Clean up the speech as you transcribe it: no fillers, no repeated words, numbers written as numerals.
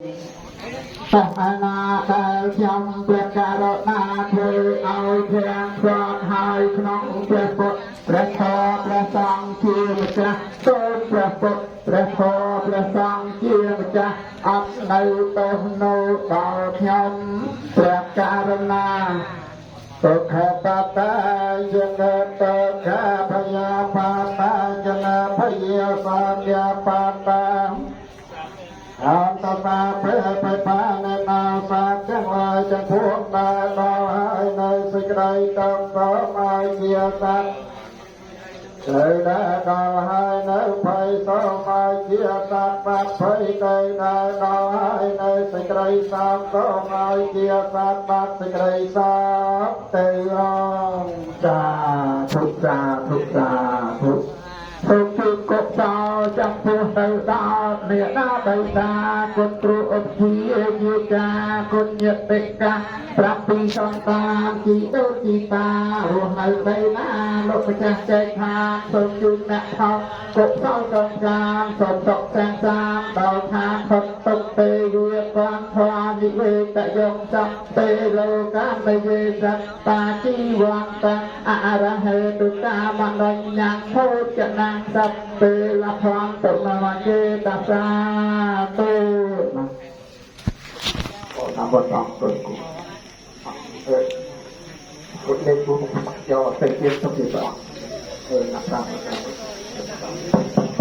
តោះឯណាដែលខ្ញុំព្រះករុណាធ្វើឲ្យធាងស្វាត់ហើយក្នុងព្រះពុទ្ធព្រះធម៌ព្រះសង្ឃជាម្ចាស់សូមព្រះពុទ្ធព្រះធម៌ព្រះសង្ឃជាម្ចាស់អត់នៅទោសនៅដល់ខ្ញុំព្រះករុណា ទុក្ខបតាយនតខាភយាបតាយនភយាសន្យាបតាអន្តតាព្រះបិបាននាសាទាំងឡាយទាំងពួងដែលដល់ហើយនៅសេចក្តីតបតមកជាសត្វត្រូវដែលដល់ហើយនៅភ័យសូមឲ្យជាសត្វបាត់ភ័យទៅដែលដល់ហើយនៅសេចក្តីសោកសូមឲ្យជាសត្វបាត់សេចក្តីសោកទៅអងសាធុសាធុសាធុសូមជួបកុសលចំពោះទៅដល់មេដាបិតាគុណគ្រូឧបជាជាកាគុណញាតិកាប្រាប់ពីសន្តានជីដូនជីតារស់នៅដីណាលោកម្ចាស់ចែកឋានសូមជូនអ្នកផលកុសលកងកាមសូមសុខសាន្តសាមដល់ឋានផុតទុក្ខទេវាគាំធម៌និវេតយងសពទេលោកានយេសត្តាជីវន្តអរហេតុកាមនញ្ញភោចនំសពពេលភន្តមចេតសាទុតាមវត្តអង្គគុណអឺគុណលេខគូយកទៅជាសុខជាព្រះអឺណាប់តាម